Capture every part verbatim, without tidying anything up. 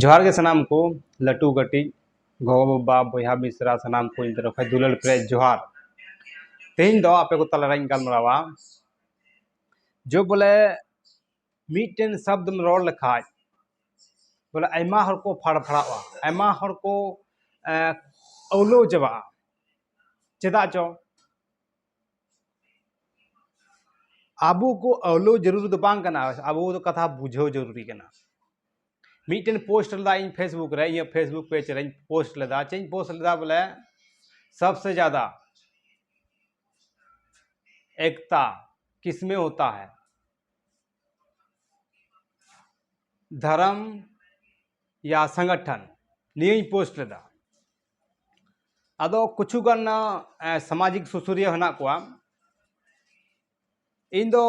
ᱡᱚᱦᱟᱨ ᱜᱮ ᱥᱟᱱᱟᱢ ᱠᱚ, ᱞᱟᱹᱴᱩ ᱠᱟᱹᱴᱤᱡ, ᱜᱚᱜᱚ ᱵᱟᱵᱟ, ᱵᱚᱭᱦᱟ ᱢᱤᱥᱨᱟ, ᱥᱟᱱᱟᱢ ᱠᱚ ᱤᱧ ᱛᱚᱨᱚᱯ ᱠᱷᱚᱱ ᱫᱩᱞᱟᱹᱲ ᱯᱮᱨᱮᱡ ᱡᱚᱦᱟᱨ᱾ ᱛᱮᱦᱮᱧ ᱫᱚ ᱟᱯᱮ ᱠᱚ ᱛᱟᱞᱟᱨᱮᱧ ᱜᱟᱞᱢᱟᱨᱟᱣᱟ ᱡᱮ ᱵᱚᱞᱮ ᱢᱤᱫᱴᱮᱱ ᱥᱚᱵᱫᱚᱢ ᱨᱚᱲ ᱞᱮᱠᱷᱟᱡ ᱵᱚᱞᱮ ᱟᱭᱢᱟ ᱦᱚᱲ ᱠᱚ ᱯᱷᱟᱲᱯᱷᱟᱲᱟᱜᱼᱟ, ᱟᱭᱢᱟ ᱦᱚᱲ ᱠᱚ ᱮᱸ, ᱟᱹᱣᱞᱟᱹᱣ ᱪᱟᱵᱟᱜᱼᱟ᱾ ᱪᱮᱫᱟᱜ ᱪᱚ ᱟᱵᱚ ᱠᱚ ᱟᱹᱣᱞᱟᱹᱣ ᱡᱟᱹᱨᱩᱲ ᱫᱚ ᱵᱟᱝ ᱠᱟᱱᱟ, ᱟᱵᱚ ᱫᱚ ᱠᱟᱛᱷᱟ ᱵᱩᱡᱷᱟᱹᱣ ᱡᱟᱹᱨᱩᱨᱤ ᱠᱟᱱᱟ᱾ ᱢᱤᱫᱴᱮᱱ ᱯᱳᱥᱴ ᱞᱮᱫᱟ ᱤᱧ Facebook ᱨᱮ, ᱤᱧᱟᱹᱜ Facebook ᱯᱮᱡᱽ ᱨᱮᱧ ᱯᱳᱥᱴ ᱞᱮᱫᱟ᱾ ᱪᱮᱫ ᱤᱧ ᱯᱳᱥᱴ ᱞᱮᱫᱟ ᱵᱚᱞᱮ, ᱥᱚᱵᱥᱮ ᱡᱟᱫᱟ ᱮᱠᱛᱟ ᱠᱤᱥᱢᱮ ᱦᱳᱛᱟ ᱦᱟᱭ, ᱫᱷᱚᱨᱚᱢ ᱭᱟ ᱥᱚᱝᱜᱚᱴᱷᱚᱱ, ᱱᱤᱭᱟᱹᱧ ᱯᱳᱥᱴ ᱞᱮᱫᱟ᱾ ᱟᱫᱚ ᱠᱤᱪᱷᱩ ᱜᱟᱱ ᱮ, ᱥᱟᱢᱟᱡᱤᱠ ᱥᱩᱥᱟᱹᱨᱤᱭᱟᱹ ᱦᱮᱱᱟᱜ ᱠᱚᱣᱟ᱾ ᱤᱧ ᱫᱚ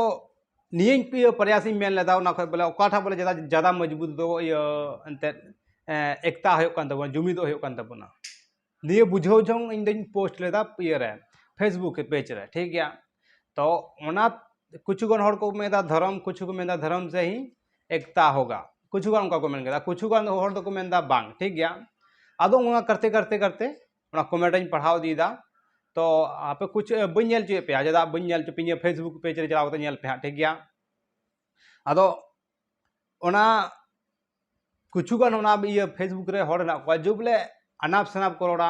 ᱱᱤᱭᱟᱹᱧ ᱤᱭᱟᱹ ᱯᱨᱚᱭᱟᱥ ᱤᱧ ᱢᱮᱱ ᱞᱮᱫᱟ, ᱚᱱᱟ ᱠᱷᱚᱡ ᱵᱚᱞᱮ ᱚᱠᱟᱴᱟᱜ ᱵᱚᱞᱮ ᱡᱟᱫᱟ, ᱡᱟᱫᱟ ᱢᱚᱡᱽᱵᱩᱛ ᱫᱚ ᱤᱭᱟᱹ ᱮᱱᱛᱮᱫ ᱮ, ᱮᱠᱛᱟ ᱦᱩᱭᱩᱜ ᱠᱟᱱ ᱛᱟᱵᱚᱱᱟ, ᱡᱩᱢᱤᱫᱚᱜ ᱦᱩᱭᱩᱜ ᱠᱟᱱ ᱛᱟᱵᱚᱱᱟ᱾ ᱱᱤᱭᱟᱹ ᱵᱩᱡᱷᱟᱹᱣ ᱡᱚᱝ ᱤᱧ ᱫᱚᱧ ᱯᱳᱥᱴ ᱞᱮᱫᱟ ᱤᱭᱟᱹ ᱨᱮ, Facebook ᱯᱮᱡᱽ ᱨᱮ, ᱴᱷᱤᱠ ᱜᱮᱭᱟ᱾ ᱛᱚ ᱚᱱᱟ ᱠᱤᱪᱷᱩ ᱜᱟᱱ ᱦᱚᱲ ᱠᱚ ᱢᱮᱱᱫᱟ ᱫᱷᱚᱨᱚᱢ, ᱠᱤᱪᱷᱩ ᱠᱚ ᱢᱮᱱᱫᱟ ᱫᱷᱚᱨᱚᱢ ᱥᱮ ᱦᱤ ᱮᱠᱛᱟ ᱦᱳᱜᱟ, ᱠᱤᱪᱷᱩ ᱜᱟᱱ ᱚᱱᱠᱟ ᱠᱚ ᱢᱮᱱ ᱠᱮᱫᱟ, ᱠᱤᱪᱷᱩ ᱜᱟᱱ ᱦᱚᱲ ᱫᱚᱠᱚ ᱢᱮᱱᱫᱟ ᱵᱟᱝ, ᱴᱷᱤᱠ ᱜᱮᱭᱟ᱾ ᱟᱫᱚ ᱚᱱᱟ ᱠᱟᱨᱛᱮ ᱠᱟᱨᱛᱮ ᱠᱟᱨᱛᱮ ᱚᱱᱟ ᱠᱚᱢᱮᱱᱴ ᱤᱧ ᱯᱟᱲᱦᱟᱣ ᱤᱫᱤᱭᱮᱫᱟ᱾ ᱛᱚ ᱟᱯᱮ ᱠᱩᱪ ᱵᱟᱹᱧ ᱧᱮᱞ ᱦᱚᱪᱚᱭᱮᱫ ᱯᱮᱭᱟ, ᱪᱮᱫᱟᱜ ᱵᱟᱹᱧ ᱧᱮᱞ ᱦᱚᱪᱚ ᱯᱮᱭᱟ, ᱤᱧᱟᱹᱜ Facebook ᱯᱮᱡᱽ ᱨᱮ ᱪᱟᱞᱟᱣ ᱠᱟᱛᱮ ᱧᱮᱞ ᱯᱮ ᱦᱟᱸᱜ, ᱴᱷᱤᱠ ᱜᱮᱭᱟ᱾ ᱟᱫᱚ ᱚᱱᱟ ᱠᱤᱪᱷᱩ ᱜᱟᱱ ᱚᱱᱟ ᱤᱭᱟᱹ Facebook ᱨᱮ ᱦᱚᱲ ᱦᱮᱱᱟᱜ ᱠᱚᱣᱟ, ᱡᱮ ᱵᱚᱞᱮ ᱟᱱᱟᱯ ᱥᱟᱱᱟᱯ ᱠᱚ ᱨᱚᱲᱟ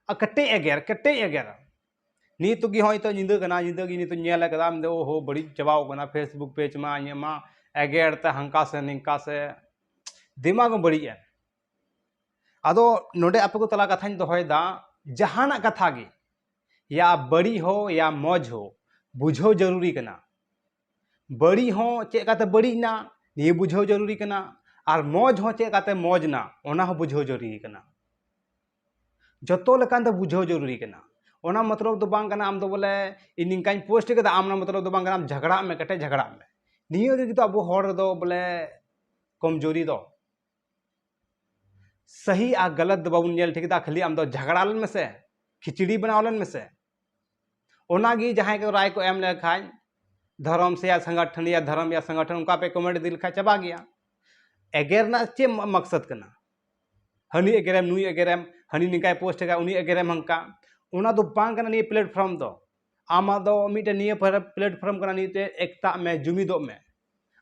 ᱟᱨ ᱠᱟᱹᱴᱤᱡ ᱮᱜᱮᱨ, ᱠᱟᱹᱴᱤᱡ ᱮᱜᱮᱨ᱾ ᱱᱤᱛᱚᱜ ᱜᱮ ᱦᱚᱸᱜᱼᱚᱭ ᱛᱚ ᱧᱤᱫᱟᱹ ᱠᱟᱱᱟ, ᱧᱤᱫᱟᱹ ᱜᱮ ᱱᱤᱛᱚᱜ ᱧᱮᱞ ᱟᱠᱟᱫᱟ, ᱢᱮᱱᱫᱟ ᱳᱦᱳ ᱵᱟᱹᱲᱤᱡ ᱪᱟᱵᱟᱣ ᱠᱟᱱᱟ Facebook ᱯᱮᱡᱽ ᱢᱟ, ᱤᱧᱟᱹᱜ ᱢᱟ ᱮᱜᱮᱨ ᱛᱮ ᱦᱟᱱᱠᱟ ᱥᱮ ᱱᱤᱝᱠᱟ ᱥᱮ ᱫᱤᱢᱟᱜᱽ ᱦᱚᱸ ᱵᱟᱹᱲᱤᱡ ᱮᱱ᱾ ᱟᱫᱚ ᱱᱚᱰᱮ ᱟᱯᱮ ᱠᱚ ᱛᱟᱞᱟ ᱠᱟᱛᱷᱟᱧ ᱫᱚᱦᱚᱭᱮᱫᱟ, ᱡᱟᱦᱟᱱᱟᱜ ᱠᱟᱛᱷᱟ ᱜᱮ, ᱭᱟ ᱵᱟᱹᱲᱤᱡ ᱦᱳ ᱭᱟ ᱢᱚᱡᱽ ᱦᱳ, ᱵᱩᱡᱷᱟᱹᱣ ᱡᱟᱹᱨᱩᱨᱤ ᱠᱟᱱᱟ᱾ ᱵᱟᱹᱲᱤᱡ ᱦᱚᱸ ᱪᱮᱫ ᱞᱮᱠᱟᱛᱮ ᱵᱟᱹᱲᱤᱡ ᱮᱱᱟ, ᱱᱤᱭᱟᱹ ᱵᱩᱡᱷᱟᱹᱣ ᱡᱟᱹᱨᱩᱨᱤ ᱠᱟᱱᱟ, ᱟᱨ ᱢᱚᱡᱽ ᱦᱚᱸ ᱪᱮᱫ ᱞᱮᱠᱟᱛᱮ ᱢᱚᱡᱽ ᱮᱱᱟ, ᱚᱱᱟ ᱦᱚᱸ ᱵᱩᱡᱷᱟᱹᱣ ᱡᱟᱹᱨᱩᱨᱤ ᱠᱟᱱᱟ᱾ ᱡᱚᱛᱚ ᱞᱮᱠᱟᱱ ᱛᱮ ᱵᱩᱡᱷᱟᱹᱣ ᱡᱟᱹᱨᱩᱨᱤ ᱠᱟᱱᱟ᱾ ᱚᱱᱟ ᱢᱚᱛᱞᱚᱵ ᱫᱚ ᱵᱟᱝ ᱠᱟᱱᱟ ᱟᱢ ᱫᱚ ᱵᱚᱞᱮ ᱤᱧ ᱱᱤᱝᱠᱟᱧ ᱯᱳᱥᱴ ᱠᱮᱫᱟ, ᱟᱢ ᱚᱱᱟ ᱢᱚᱛᱞᱚᱵ ᱫᱚ ᱵᱟᱝ ᱠᱟᱱᱟ ᱟᱢ ᱡᱷᱟᱜᱽᱲᱟᱜ ᱢᱮ, ᱠᱟᱹᱴᱤᱡ ᱡᱷᱟᱜᱽᱲᱟᱜ ᱢᱮ᱾ ᱱᱤᱭᱟᱹ ᱜᱮ ᱠᱤᱱᱛᱩ ᱟᱵᱚ ᱦᱚᱲ ᱨᱮᱫᱚ ᱵᱚᱞᱮ ᱠᱚᱢᱡᱳᱨᱤ ᱫᱚ᱾ ᱥᱟᱹᱦᱤ ᱟᱨ ᱜᱟᱞᱟᱛ ᱫᱚ ᱵᱟᱵᱚᱱ ᱧᱮᱞ ᱴᱷᱤᱠ ᱮᱫᱟ, ᱠᱷᱟᱹᱞᱤ ᱟᱢ ᱫᱚ ᱡᱷᱟᱜᱽᱲᱟ ᱞᱮᱱ ᱢᱮᱥᱮ, ᱠᱷᱤᱪᱲᱤ ᱵᱮᱱᱟᱣ ᱞᱮᱱ ᱢᱮᱥᱮ᱾ ᱚᱱᱟᱜᱮ ᱡᱟᱦᱟᱸᱭ ᱠᱚ ᱨᱟᱭ ᱠᱚ ᱮᱢ ᱞᱮᱠᱷᱟᱱ, ᱫᱷᱚᱨᱚᱢ ᱥᱮ ᱭᱟ ᱥᱚᱝᱜᱚᱴᱷᱚᱱ ᱭᱟ ᱫᱷᱚᱨᱚᱢ ᱭᱟ ᱥᱚᱝᱜᱚᱴᱷᱚᱱ, ᱚᱱᱠᱟ ᱯᱮ ᱠᱚᱢᱮᱱᱴ ᱤᱫᱤ ᱞᱮᱠᱷᱟᱱ ᱪᱟᱵᱟ ᱜᱮᱭᱟ᱾ ᱮᱜᱮᱨ ᱨᱮᱱᱟᱜ ᱪᱮᱫ ᱢᱟ-, ᱢᱟᱠᱥᱟᱫ ᱠᱟᱱᱟ? ᱦᱟᱹᱱᱤ ᱮᱜᱮᱨᱮᱢ, ᱱᱩᱭ ᱮᱜᱮᱨᱮᱢ, ᱦᱟᱹᱱᱤ ᱱᱤᱝᱠᱟᱭ ᱯᱳᱥᱴ ᱟᱠᱟᱫ, ᱩᱱᱤ ᱮᱜᱮᱨᱮᱢ ᱦᱟᱱᱠᱟ᱾ ᱚᱱᱟ ᱫᱚ ᱵᱟᱝ ᱠᱟᱱᱟ ᱱᱤᱭᱟᱹ ᱯᱞᱮᱴᱯᱷᱚᱨᱢ ᱫᱚ᱾ ᱟᱢᱟᱜ ᱫᱚ ᱢᱤᱫᱴᱮᱱ ᱱᱤᱭᱟᱹ ᱯᱞᱮᱴᱯᱷᱚᱨᱢ ᱠᱟᱱᱟ, ᱱᱤᱭᱟᱹᱛᱮ ᱮᱠᱛᱟᱜ ᱢᱮ, ᱡᱩᱢᱤᱫᱚᱜ ᱢᱮ᱾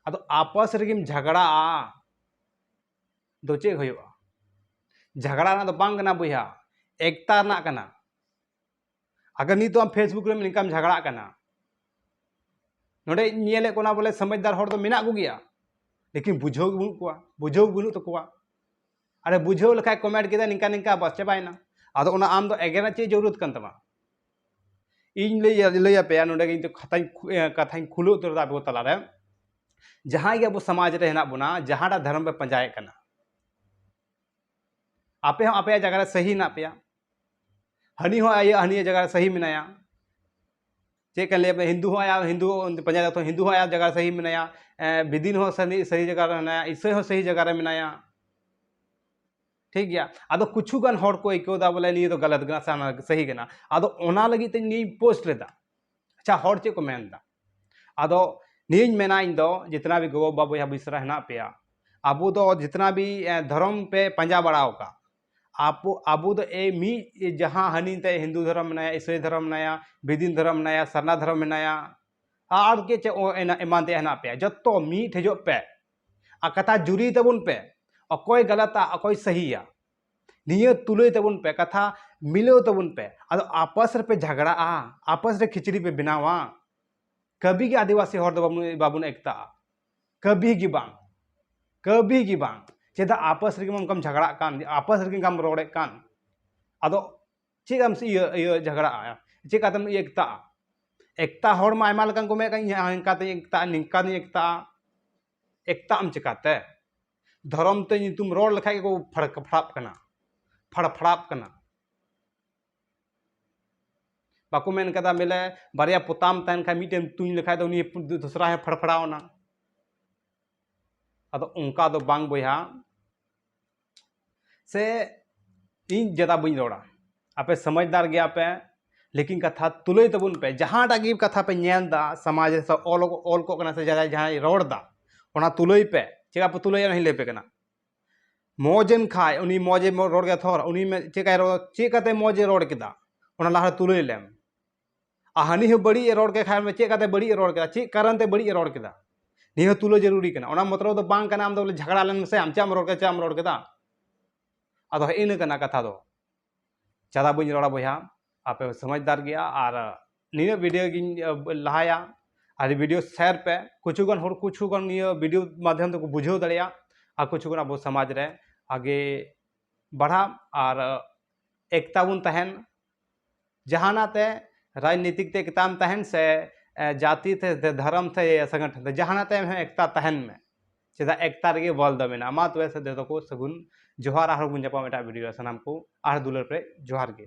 ᱟᱫᱚ ᱟᱯᱟᱥ ᱨᱮᱜᱮᱢ ᱡᱷᱟᱜᱽᱲᱟᱜᱼᱟ ᱫᱚ ᱪᱮᱫ ᱦᱩᱭᱩᱜᱼᱟ? ᱡᱷᱟᱜᱽᱲᱟ ᱨᱮᱱᱟᱜ ᱫᱚ ᱵᱟᱝ ᱠᱟᱱᱟ ᱵᱚᱭᱦᱟ, ᱮᱠᱛᱟ ᱨᱮᱱᱟᱜ ᱠᱟᱱᱟ᱾ ᱟᱜᱟᱨ ᱱᱤᱛ ᱟᱢ Facebook ᱨᱮ ᱱᱤᱝᱠᱟᱢ ᱡᱷᱟᱜᱽᱲᱟᱜ ᱠᱟᱱᱟ, ᱱᱚᱰᱮ ᱧᱮᱞᱮᱫ ᱠᱚ ᱵᱚᱞᱮ ᱥᱚᱢᱚᱡᱽᱫᱟᱨ ᱦᱚᱲ ᱫᱚ ᱢᱮᱱᱟᱜ ᱠᱚᱜᱮᱭᱟ, ᱞᱮᱠᱤᱱ ᱵᱩᱡᱷᱟᱹᱣ ᱜᱮ ᱵᱟᱹᱱᱩᱜ ᱠᱚᱣᱟ, ᱵᱩᱡᱷᱟᱹᱣ ᱜᱮ ᱵᱟᱹᱱᱩᱜ ᱛᱟᱠᱚᱣᱟ᱾ ᱟᱨᱮ ᱵᱩᱡᱷᱟᱹᱣ ᱞᱮᱠᱷᱟᱡ ᱠᱚᱢᱮᱱᱴ ᱠᱮᱫᱟ, ᱱᱤᱝᱠᱟ ᱱᱤᱝᱠᱟ, ᱵᱟᱥ ᱪᱟᱵᱟᱭᱮᱱᱟ᱾ ᱟᱫᱚ ᱚᱱᱟ ᱟᱢ ᱫᱚ ᱮᱜᱮᱨ ᱨᱮᱱᱟᱜ ᱪᱮᱫ ᱡᱟᱹᱨᱩᱲ ᱠᱟᱱ ᱛᱟᱢᱟ? ᱤᱧ ᱞᱟᱹᱭ, ᱞᱟᱹᱭ ᱟᱯᱮᱭᱟ, ᱱᱚᱰᱮ ᱜᱮ ᱤᱧ ᱫᱚ ᱠᱷᱟᱛᱟᱧ ᱠᱷᱩ-, ᱮ, ᱠᱟᱛᱷᱟᱧ ᱠᱷᱩᱞᱟᱹᱣ ᱩᱛᱟᱹᱨ ᱮᱫᱟ ᱟᱯᱮ ᱠᱚ ᱛᱟᱞᱟᱨᱮ᱾ ᱡᱟᱦᱟᱸᱭ ᱜᱮ ᱟᱵᱚ ᱥᱚᱢᱟᱡᱽ ᱨᱮ ᱦᱮᱱᱟᱜ ᱵᱚᱱᱟ, ᱡᱟᱦᱟᱸᱴᱟᱜ ᱫᱷᱚᱨᱚᱢ ᱯᱮ ᱯᱟᱸᱡᱟᱭᱮᱫ ᱠᱟᱱᱟ, ᱟᱯᱮ ᱦᱚᱸ ᱟᱯᱮᱭᱟᱜ ᱡᱟᱭᱜᱟ ᱨᱮ ᱥᱟᱹᱦᱤ ᱦᱮᱱᱟᱜ ᱯᱮᱭᱟ, ᱦᱟᱹᱱᱤ ᱦᱚᱸ ᱟᱭᱟᱜ ᱦᱟᱹᱱᱤᱭᱟᱜ ᱡᱟᱭᱜᱟ ᱨᱮ ᱥᱟᱹᱦᱤ ᱢᱮᱱᱟᱭᱟ᱾ ᱪᱮᱫ ᱠᱟᱱ ᱞᱟᱹᱭᱟ, ᱦᱤᱱᱫᱩ ᱦᱚᱸ ᱟᱭᱟᱜ, ᱦᱤᱱᱫᱩ ᱯᱟᱸᱡᱟ ᱫᱟᱛᱚ, ᱦᱤᱱᱫᱩ ᱦᱚᱸ ᱟᱭᱟᱜ ᱡᱟᱭᱜᱟ ᱨᱮ ᱥᱟᱹᱦᱤ ᱢᱮᱱᱟᱭᱟ, ᱮ, ᱵᱤᱫᱤᱱ ᱦᱚᱸ ᱥᱟᱹᱦᱤ, ᱥᱟᱹᱦᱤ ᱡᱟᱭᱜᱟ ᱨᱮ ᱢᱮᱱᱟᱭᱟ, ᱤᱥᱟᱹᱭ ᱦᱚᱸ ᱥᱟᱹᱦᱤ ᱡᱟᱭᱜᱟ ᱨᱮ ᱢᱮᱱᱟᱭᱟ᱾ ᱴᱷᱤᱠ ᱜᱮᱭᱟ, ᱟᱫᱚ ᱠᱤᱪᱷᱩ ᱜᱟᱱ ᱦᱚᱲ ᱠᱚ ᱟᱹᱭᱠᱟᱹᱣ ᱮᱫᱟ ᱵᱚᱞᱮ ᱱᱤᱭᱟᱹ ᱫᱚ ᱜᱟᱞᱟᱛ ᱠᱟᱱᱟ ᱥᱮ ᱚᱱᱟ ᱥᱟᱹᱦᱤ ᱠᱟᱱᱟ, ᱟᱫᱚ ᱚᱱᱟ ᱞᱟᱹᱜᱤᱫ ᱛᱮ ᱱᱤᱭᱟᱹᱧ ᱯᱳᱥᱴ ᱞᱮᱫᱟ᱾ ᱟᱪᱪᱷᱟ, ᱦᱚᱲ ᱪᱮᱫ ᱠᱚ ᱢᱮᱱ ᱮᱫᱟ? ᱟᱫᱚ ᱱᱤᱭᱟᱹᱧ ᱢᱮᱱᱟ ᱤᱧ ᱫᱚ, ᱡᱤᱛᱱᱟ ᱵᱤ ᱜᱚᱜᱚ ᱵᱟᱵᱟ ᱵᱚᱭᱦᱟ ᱢᱤᱥᱨᱟ ᱦᱮᱱᱟᱜ ᱯᱮᱭᱟ, ᱟᱵᱚ ᱫᱚ ᱡᱤᱛᱱᱟ ᱵᱤ, ᱮ, ᱫᱷᱚᱨᱚᱢ ᱯᱮ ᱯᱟᱸᱡᱟ ᱵᱟᱲᱟ ᱟᱠᱟᱫ, ᱟᱵᱚ, ᱟᱵᱚ ᱫᱚ ᱮᱭ ᱢᱤᱫ ᱡᱟᱦᱟᱸ ᱦᱟᱹᱱᱤ ᱛᱮ ᱦᱤᱱᱫᱩ ᱫᱷᱚᱨᱚᱢ ᱢᱮᱱᱟᱭᱟ, ᱤᱥᱟᱹᱭ ᱫᱷᱚᱨᱚᱢ ᱢᱮᱱᱟᱭᱟ, ᱵᱤᱫᱤᱱ ᱫᱷᱚᱨᱚᱢ ᱢᱮᱱᱟᱭᱟ, ᱥᱟᱨᱱᱟ ᱫᱷᱚᱨᱚᱢ ᱢᱮᱱᱟᱭᱟ, ᱟᱨ ᱪᱮᱫ ᱪᱮᱫ ᱚ-, ᱮᱱᱟ-, ᱮᱢᱟᱱ ᱛᱮᱭᱟᱜ ᱦᱮᱱᱟᱜ ᱯᱮᱭᱟ, ᱡᱚᱛᱚ ᱢᱤᱫ ᱴᱷᱮᱡᱚᱜ ᱯᱮ᱾ ᱟᱨ ᱠᱟᱛᱷᱟ ᱡᱩᱨᱤ ᱛᱟᱵᱚᱱ ᱯᱮ, ᱚᱠᱚᱭ ᱜᱟᱞᱟᱛᱟ, ᱚᱠᱚᱭ ᱥᱟᱹᱦᱤᱭᱟ, ᱱᱤᱭᱟᱹ ᱛᱩᱞᱟᱹᱭ ᱛᱟᱵᱚᱱ ᱯᱮ, ᱠᱟᱛᱷᱟ ᱢᱤᱞᱟᱹᱣ ᱛᱟᱵᱚᱱ ᱯᱮ᱾ ᱟᱫᱚ ᱟᱯᱟᱥ ᱨᱮᱯᱮ ᱡᱷᱟᱜᱽᱲᱟᱜᱼᱟ, ᱟᱯᱟᱥ ᱨᱮ ᱠᱷᱤᱪᱲᱤ ᱯᱮ ᱵᱮᱱᱟᱣᱟ, ᱠᱟᱹᱵᱷᱤ ᱜᱮ ᱟᱹᱫᱤᱵᱟᱹᱥᱤ ᱦᱚᱲ ᱫᱚ ᱵᱟᱵᱚᱱ, ᱵᱟᱵᱚᱱ ᱮᱠᱛᱟᱜᱼᱟ᱾ ᱠᱟᱹᱵᱷᱤ ᱜᱮ ᱵᱟᱝ, ᱠᱟᱹᱵᱷᱤ ᱜᱮ ᱵᱟᱝ᱾ ᱪᱮᱫᱟᱜ ᱟᱯᱟᱥ ᱨᱮᱜᱮ ᱚᱱᱠᱟᱢ ᱡᱷᱟᱜᱽᱲᱟᱜ ᱠᱟᱱ, ᱟᱯᱟᱥ ᱨᱮᱜᱮ ᱚᱱᱠᱟᱢ ᱨᱚᱲᱮᱫ ᱠᱟᱱ? ᱟᱫᱚ ᱪᱮᱫ ᱮᱢ ᱤᱭᱟᱹ, ᱤᱭᱟᱹ ᱡᱷᱟᱜᱽᱲᱟᱜᱼᱟ? ᱪᱮᱫ ᱠᱟᱛᱮᱢ ᱤᱭᱟᱹ ᱮᱠᱛᱟᱜᱼᱟ? ᱮᱠᱛᱟ ᱦᱚᱲ ᱢᱟ ᱟᱭᱢᱟ ᱞᱮᱠᱟᱱ ᱠᱚ ᱢᱮᱱᱮᱫ ᱠᱟᱱ, ᱤᱧ ᱦᱟᱱᱠᱟ ᱛᱤᱧ ᱮᱠᱛᱟᱜᱼᱟ, ᱱᱤᱝᱠᱟ ᱛᱤᱧ ᱮᱠᱛᱟᱜᱼᱟ᱾ ᱮᱠᱛᱟᱜ ᱟᱢ ᱪᱤᱠᱟᱛᱮ? ᱫᱷᱚᱨᱚᱢ ᱛᱮ ᱧᱩᱛᱩᱢ ᱨᱚᱲ ᱞᱮᱠᱷᱟᱡ ᱜᱮᱠᱚ ᱯᱷᱟᱲ-, ᱯᱷᱟᱲᱟᱯ ᱠᱟᱱᱟ, ᱯᱷᱟᱲ-, ᱯᱷᱟᱲᱟᱯ ᱠᱟᱱᱟ᱾ ᱵᱟᱠᱚ ᱢᱮᱱ ᱠᱟᱫᱟ ᱵᱚᱞᱮ ᱵᱟᱨᱭᱟ ᱯᱚᱛᱟᱢ ᱛᱟᱦᱮᱱ ᱠᱷᱟᱱ, ᱢᱤᱫᱴᱮᱱ ᱛᱩᱧ ᱞᱮᱠᱷᱟᱡ ᱫᱚ ᱩᱱᱤ ᱫᱚᱥᱨᱟ ᱦᱚᱸᱭ ᱯᱷᱟᱲᱯᱷᱟᱲᱟᱣ ᱮᱱᱟ᱾ ᱟᱫᱚ ᱚᱱᱠᱟ ᱫᱚ ᱵᱟᱝ ᱵᱚᱭᱦᱟ, ᱥᱮ ᱤᱧ ᱡᱟᱫᱟ ᱵᱟᱹᱧ ᱨᱚᱲᱟ, ᱟᱯᱮ ᱥᱚᱢᱟᱡᱽᱫᱟᱨ ᱜᱮᱭᱟ ᱯᱮ, ᱞᱮᱠᱤᱱ ᱠᱟᱛᱷᱟ ᱛᱩᱞᱟᱹᱭ ᱛᱟᱵᱚᱱ ᱯᱮ᱾ ᱡᱟᱦᱟᱸᱴᱟᱜ ᱜᱮ ᱠᱟᱛᱷᱟ ᱯᱮ ᱧᱮᱞ ᱮᱫᱟ, ᱥᱚᱢᱟᱡᱽ ᱨᱮ ᱚᱞ, ᱚᱞ ᱠᱚᱜ ᱠᱟᱱᱟ ᱥᱮ ᱡᱟᱦᱟᱸᱭ, ᱡᱟᱦᱟᱸᱭ ᱨᱚᱲ ᱮᱫᱟ, ᱚᱱᱟ ᱛᱩᱞᱟᱹᱭ ᱯᱮ᱾ ᱪᱮᱫᱟᱜ ᱯᱮ ᱛᱩᱞᱟᱹᱭᱟ, ᱚᱱᱟ ᱦᱚᱸᱧ ᱞᱟᱹᱭ ᱟᱯᱮ ᱠᱟᱱᱟ᱾ ᱢᱚᱡᱮᱱ ᱠᱷᱟᱡ ᱩᱱᱤ ᱢᱚᱡᱮ ᱨᱚᱲ ᱜᱮ ᱛᱷᱚᱨ, ᱩᱱᱤ ᱪᱮᱫ ᱠᱟᱭ ᱨᱚᱲ, ᱪᱮᱫ ᱠᱟᱛᱮ ᱢᱚᱡᱮ ᱨᱚᱲ ᱠᱮᱫᱟ, ᱚᱱᱟ ᱞᱟᱦᱟ ᱨᱮ ᱛᱩᱞᱟᱹᱭ ᱞᱮᱢ᱾ ᱟᱨ ᱦᱟᱹᱱᱤ ᱦᱚᱸ ᱵᱟᱹᱲᱤᱡ ᱮ ᱨᱚᱲ ᱠᱮᱫ ᱠᱷᱟᱡ, ᱪᱮᱫ ᱠᱟᱛᱮ ᱵᱟᱹᱲᱤᱡ ᱮ ᱨᱚᱲ ᱠᱮᱫᱟ, ᱪᱮᱫ ᱠᱟᱨᱚᱱ ᱛᱮ ᱵᱟᱹᱲᱤᱡ ᱮ ᱨᱚᱲ ᱠᱮᱫᱟ, ᱱᱤᱭᱟᱹ ᱦᱚᱸ ᱛᱩᱞᱟᱹ ᱡᱟᱹᱨᱩᱨᱤ ᱠᱟᱱᱟ᱾ ᱚᱱᱟ ᱢᱚᱛᱞᱚᱵ ᱫᱚ ᱵᱟᱝ ᱠᱟᱱᱟ ᱟᱢ ᱫᱚ ᱵᱚᱞᱮ ᱡᱷᱟᱜᱽᱲᱟ ᱞᱮᱱ ᱢᱮᱥᱮ, ᱟᱢ ᱪᱮᱫ ᱮᱢ ᱨᱚᱲ ᱠᱮᱫᱟ, ᱪᱮᱫ ᱮᱢ ᱨᱚᱲ ᱠᱮᱫᱟ᱾ ᱟᱫᱚ ᱦᱮᱸ, ᱤᱱᱟᱹ ᱠᱟᱱᱟ ᱠᱟᱛᱷᱟ ᱫᱚ᱾ ᱡᱟᱫᱟ ᱵᱟᱹᱧ ᱨᱚᱲᱟ ᱵᱚᱭᱦᱟ, ᱟᱯᱮ ᱥᱚᱢᱚᱡᱽᱫᱟᱨ ᱜᱮᱭᱟ᱾ ᱟᱨ ᱱᱤᱱᱟᱹᱜ ᱵᱷᱤᱰᱤᱭᱳ ᱜᱤᱧ ᱞᱟᱦᱟᱭᱟ, ᱟᱨ ᱵᱷᱤᱰᱤᱭᱳ ᱥᱮᱭᱟᱨ ᱯᱮ᱾ ᱠᱤᱪᱷᱩ ᱜᱟᱱ ᱦᱚᱲ, ᱠᱤᱪᱷᱩ ᱜᱟᱱ ᱱᱤᱭᱟᱹ ᱵᱷᱤᱰᱤᱭᱳ ᱢᱟᱫᱽᱫᱷᱚᱢ ᱛᱮᱠᱚ ᱵᱩᱡᱷᱟᱹᱣ ᱫᱟᱲᱮᱭᱟᱜᱼᱟ, ᱟᱨ ᱠᱤᱪᱷᱩ ᱜᱟᱱ ᱟᱵᱚ ᱥᱚᱢᱟᱡᱽ ᱨᱮ ᱟᱜᱮ ᱵᱟᱲᱦᱟᱜ ᱟᱨ ᱮᱠᱛᱟ ᱵᱚᱱ ᱛᱟᱦᱮᱱ᱾ ᱡᱟᱦᱟᱱᱟᱜ ᱛᱮ ᱨᱟᱡᱽᱱᱤᱛᱤᱠ ᱛᱮ ᱮᱠᱛᱟᱢ ᱛᱟᱦᱮᱱ ᱥᱮ ᱡᱟᱹᱛᱤ ᱛᱮ, ᱫᱷᱚᱨᱚᱢ ᱛᱮ, ᱥᱚᱝᱜᱚᱴᱷᱚᱱ ᱛᱮ, ᱡᱟᱦᱟᱱᱟᱜ ᱛᱮ ᱮᱠᱛᱟ ᱛᱟᱦᱮᱱ ᱢᱮ᱾ ᱪᱮᱫᱟᱜ, ᱮᱠᱛᱟ ᱨᱮᱜᱮ ᱵᱚᱞ ᱫᱚ ᱢᱮᱱᱟᱜᱼᱟ᱾ ᱢᱟ ᱛᱚᱵᱮ ᱥᱮ ᱡᱚᱛᱚ ᱠᱚ ᱥᱟᱹᱜᱩᱱ ᱡᱚᱦᱟᱨ, ᱟᱨᱦᱚᱸ ᱵᱚᱱ ᱧᱟᱯᱟᱢ ᱮᱴᱟᱜ ᱵᱷᱤᱰᱤᱭᱳ ᱨᱮ᱾ ᱥᱟᱱᱟᱢ ᱠᱚ ᱟᱨ ᱫᱩᱞᱟᱹᱲ ᱯᱮ, ᱡᱚᱦᱟᱨ ᱜᱮ᱾